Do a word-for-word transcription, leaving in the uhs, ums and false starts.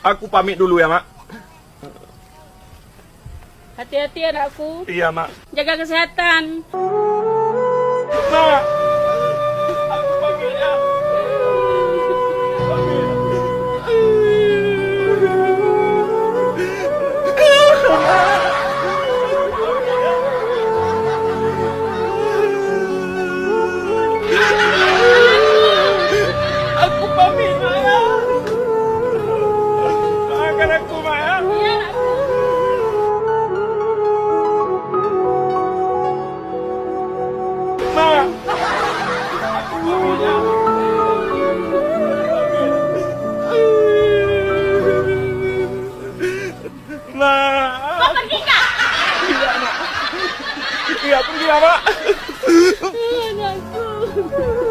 Aku pamit dulu ya, Mak. Hati-hati, anakku. Iya, Mak. Jaga kesehatan. Mak! Aku pamit, ya. Pamit. Aku pamit, Mak, ya. Maafkan aku, Mak, ya. Iya, anakku. Mak! Mak! Kau pergi, Kak! Iya, Mak. Iya, pergilah, Mak. Anakku.